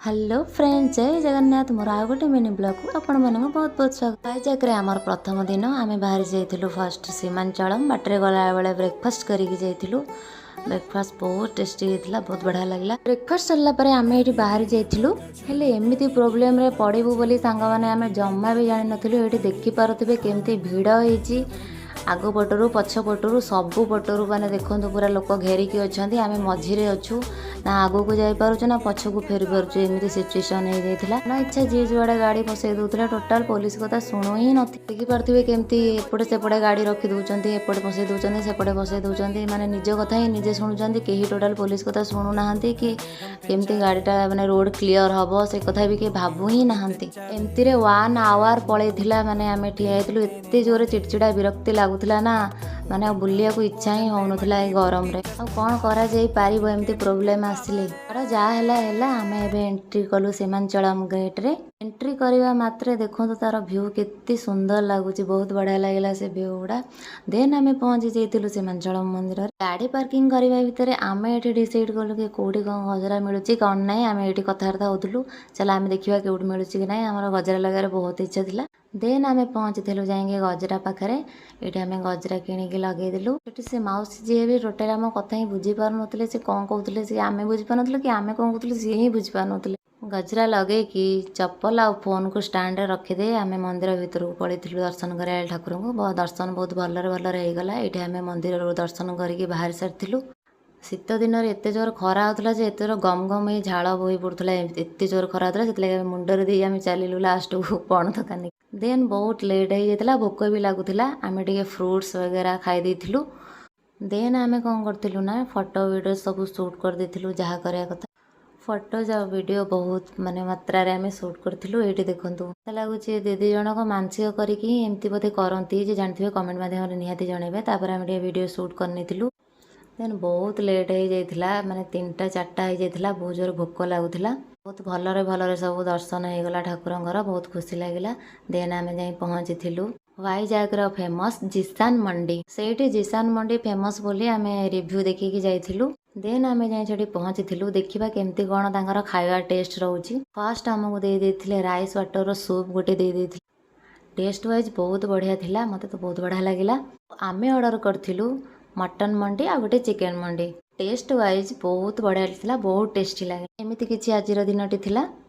Hello friend, ଜୟ ଜଗନ୍ନାଥ। ମୋର ଆଉ ଗୋଟେ ମିନି ବ୍ଲଗ୍କୁ ଆପଣମାନଙ୍କୁ ବହୁତ ବହୁତ ସ୍ୱାଗତ। ଭାଇଜାଗରେ ଆମର ପ୍ରଥମ ଦିନ ଆମେ ବାହାରି ଯାଇଥିଲୁ ଫାଷ୍ଟ ସୀମାଞ୍ଚଳମ୍। ବାଟରେ ଗଲାବେଳେ ବ୍ରେକଫାଷ୍ଟ କରିକି ଯାଇଥିଲୁ। ବ୍ରେକଫାଷ୍ଟ ବହୁତ ଟେଷ୍ଟି ହେଇଥିଲା, ବହୁତ ବଢ଼ିଆ ଲାଗିଲା। ବ୍ରେକଫାଷ୍ଟ ସରିଲା ପରେ ଆମେ ଏଇଠି ବାହାରି ଯାଇଥିଲୁ। ହେଲେ ଏମିତି ପ୍ରୋବ୍ଲେମରେ ପଡ଼ିବୁ ବୋଲି ସାଙ୍ଗମାନେ ଆମେ ଜମା ବି ଜାଣିନଥିଲୁ। ଏଇଠି ଦେଖିପାରୁଥିବେ କେମିତି ଭିଡ଼ ହେଇଛି। ଆଗ ପଟରୁ, ପଛ ପଟରୁ, ସବୁ ପଟରୁ, ମାନେ ଦେଖନ୍ତୁ ପୁରା ଲୋକ ଘେରିକି ଅଛନ୍ତି। ଆମେ ମଝିରେ ଅଛୁ, ନା ଆଗକୁ ଯାଇପାରୁଛୁ ନା ପଛକୁ ଫେରି ପାରୁଛୁ। ଏମିତି ସିଚୁଏସନ୍ ହେଇଯାଇଥିଲା ନା ଇଚ୍ଛା ଯିଏ ଯୁଆଡ଼େ ଗାଡ଼ି ପସେଇ ଦେଉଥିଲା। ଟୋଟାଲ୍ ପୋଲିସ କଥା ଶୁଣୁ ହିଁ ନଥିଲେ। ଦେଖିପାରୁଥିବେ କେମିତି ଏପଟେ ସେପଟେ ଗାଡ଼ି ରଖି ଦେଉଛନ୍ତି, ଏପଟେ ପସେଇ ଦେଉଛନ୍ତି, ସେପଟେ ପସେଇ ଦେଉଛନ୍ତି। ମାନେ ନିଜ କଥା ହିଁ ନିଜେ ଶୁଣୁଛନ୍ତି। କେହି ଟୋଟାଲ୍ ପୋଲିସ କଥା ଶୁଣୁନାହାନ୍ତି କି କେମିତି ଗାଡ଼ିଟା ମାନେ ରୋଡ଼ କ୍ଲିଅର ହେବ, ସେ କଥା ବି କେହି ଭାବୁ ହିଁ ନାହାନ୍ତି। ଏମିତିରେ ୱାନ୍ ଆୱାର ପଳେଇଥିଲା। ମାନେ ଆମେ ଠିଆ ହେଇଥିଲୁ, ଏତେ ଜୋରେ ଚିଡ଼ଚିଡ଼ା ବିରକ୍ତି ଲାଗୁଥିଲା ନା, ମାନେ ଆଉ ବୁଲିବାକୁ ଇଚ୍ଛା ହିଁ ହେଉନଥିଲା ଏଇ ଗରମରେ। ଆଉ କ'ଣ କରାଯାଇପାରିବ ଏମିତି ପ୍ରୋବ୍ଲେମ୍ ଆସିଲେ? ତାର ଯାହା ହେଲା ହେଲା। ଆମେ ଏବେ ଏଣ୍ଟ୍ରି କଲୁ ସୀମାଞ୍ଚଳମ୍ ଗେଟ୍ରେ। ଏଣ୍ଟ୍ରି କରିବା ମାତ୍ରେ ଦେଖନ୍ତୁ ତାର ଭ୍ୟୁ କେତେ ସୁନ୍ଦର ଲାଗୁଛି। ବହୁତ ବଢ଼ିଆ ଲାଗିଲା ସେ ଭ୍ୟୁ ଗୁଡ଼ା। ଦେନ୍ ଆମେ ପହଞ୍ଚି ଯାଇଥିଲୁ ସୀମାଞ୍ଚଳମ୍ ମନ୍ଦିରରେ। ଗାଡ଼ି ପାର୍କିଂ କରିବା ଭିତରେ ଆମେ ଏଠି ଡିସାଇଡ଼୍ କଲୁ କି କେଉଁଠି କ'ଣ ଗଜରା ମିଳୁଛି, କ'ଣ ନାହିଁ। ଆମେ ଏଇଠି କଥାବାର୍ତ୍ତା ହେଉଥିଲୁ, ଚାଲ ଆମେ ଦେଖିବା କେଉଁଠି ମିଳୁଛି କି ନାହିଁ। ଆମର ଗଜରା ଲଗାଇବାର ବହୁତ ଇଚ୍ଛା ଥିଲା। ଦେନ୍ ଆମେ ପହଞ୍ଚିଥିଲୁ ଯାଇକି ଗଜରା ପାଖରେ। ଏଇଠି ଆମେ ଗଜରା କିଣିକି ଲଗେଇଦେଲୁ। ସେଠି ସେ ମାଉସୀ ଯିଏ ବି ଟୋଟାଲି ଆମ କଥା ହିଁ ବୁଝିପାରୁନଥିଲେ। ସେ କ'ଣ କହୁଥିଲେ ସେ ଆମେ ବୁଝିପାରୁନଥିଲୁ କି ଆମେ କ'ଣ କହୁଥିଲୁ ସିଏ ହିଁ ବୁଝିପାରୁନଥିଲେ। ଗଜରା ଲଗେଇକି ଚପଲ ଆଉ ଫୋନ୍କୁ ଷ୍ଟାଣ୍ଡରେ ରଖିଦେଇ ଆମେ ମନ୍ଦିର ଭିତରକୁ ପଳେଇଥିଲୁ ଦର୍ଶନ କରିବା ଠାକୁରଙ୍କୁ। ଦର୍ଶନ ବହୁତ ଭଲରେ ଭଲରେ ହେଇଗଲା। ଏଇଠି ଆମେ ମନ୍ଦିରରୁ ଦର୍ଶନ କରିକି ବାହାରି ସାରିଥିଲୁ। ଶୀତ ଦିନରେ ଏତେ ଜୋର ଖରା ହେଉଥିଲା ଯେ ଏତେ ଜୋର ଗମ ଗମ ହେଇ ଝାଳ ବୋହି ପଡ଼ୁଥିଲା। ଏତେ ଜୋର ଖରା ହେଉଥିଲା, ସେଥିଲାଗି ଆମେ ମୁଣ୍ଡରେ ଦେଇ ଆମେ ଚାଲିଲୁ ଲାଷ୍ଟକୁ ପଣ ଦୋକାନୀ। ଦେନ୍ ବହୁତ ଲେଟ୍ ହେଇଯାଇଥିଲା, ଭୋକ ବି ଲାଗୁଥିଲା। ଆମେ ଟିକେ ଫ୍ରୁଟ୍ସ ବଗେରା ଖାଇ ଦେଇଥିଲୁ। ଦେନ୍ ଆମେ କ'ଣ କରିଥିଲୁ ନା ଫଟୋ ଭିଡ଼ିଓ ସବୁ ସୁଟ୍ କରିଦେଇଥିଲୁ। ଯାହା କରିବା କଥା ଫଟୋ ଆଉ ଭିଡ଼ିଓ ବହୁତ ମାନେ ମାତ୍ରାରେ ଆମେ ସୁଟ୍ କରିଥିଲୁ। ଏଇଠି ଦେଖନ୍ତୁ, ମତେ ଲାଗୁଛି ଦିଦି ଜଣକ ମାନସିକ କରିକି ହିଁ ଏମିତି ବୋଧେ କରନ୍ତି। ଯେ ଜାଣିଥିବେ, କମେଣ୍ଟ ମାଧ୍ୟମରେ ନିହାତି ଜଣେଇବେ। ତାପରେ ଆମେ ଟିକେ ଭିଡ଼ିଓ ସୁଟ୍ କରିନେଇଥିଲୁ। ଦେନ୍ ବହୁତ ଲେଟ୍ ହେଇଯାଇଥିଲା, ମାନେ 3ଟା 4ଟା ହେଇଯାଇଥିଲା। ବହୁତ ଜୋର ଭୋକ ଲାଗୁଥିଲା। ବହୁତ ଭଲରେ ଭଲରେ ସବୁ ଦର୍ଶନ ହେଇଗଲା ଠାକୁରଙ୍କର, ବହୁତ ଖୁସି ଲାଗିଲା। ଦେନ୍ ଆମେ ଯାଇ ପହଞ୍ଚିଥିଲୁ ଭାଇଜାଗର ଫେମସ୍ ଜିସାନ ମଣ୍ଡି। ସେଇଠି ଜିସାନ ମଣ୍ଡି ଫେମସ୍ ବୋଲି ଆମେ ରିଭ୍ୟୁ ଦେଖିକି ଯାଇଥିଲୁ। ଦେନ୍ ଆମେ ଯାଇ ସେଠି ପହଞ୍ଚିଥିଲୁ। ଦେଖିବା କେମିତି କ'ଣ ତାଙ୍କର ଖାଇବା ଟେଷ୍ଟ ରହୁଛି। ଫାଷ୍ଟ ଆମକୁ ଦେଇ ଦେଇଥିଲେ ରାଇସ୍ ୱାଟରର ସୁପ୍ ଗୋଟେ ଦେଇ ଦେଇଥିଲେ। ଟେଷ୍ଟ ୱାଇଜ୍ ବହୁତ ବଢ଼ିଆ ଥିଲା, ମୋତେ ତ ବହୁତ ବଢ଼ିଆ ଲାଗିଲା। ଆମେ ଅର୍ଡ଼ର କରିଥିଲୁ ମଟନ୍ ମଣ୍ଡି ଆଉ ଗୋଟେ ଚିକେନ୍ ମଣ୍ଡି। ଟେଷ୍ଟ ୱାଇଜ୍ ବହୁତ ବଢ଼ିଆ ଥିଲା, ବହୁତ ଟେଷ୍ଟି ଲାଗିଲା। ଏମିତି କିଛି ଆଜିର ଦିନଟି ଥିଲା।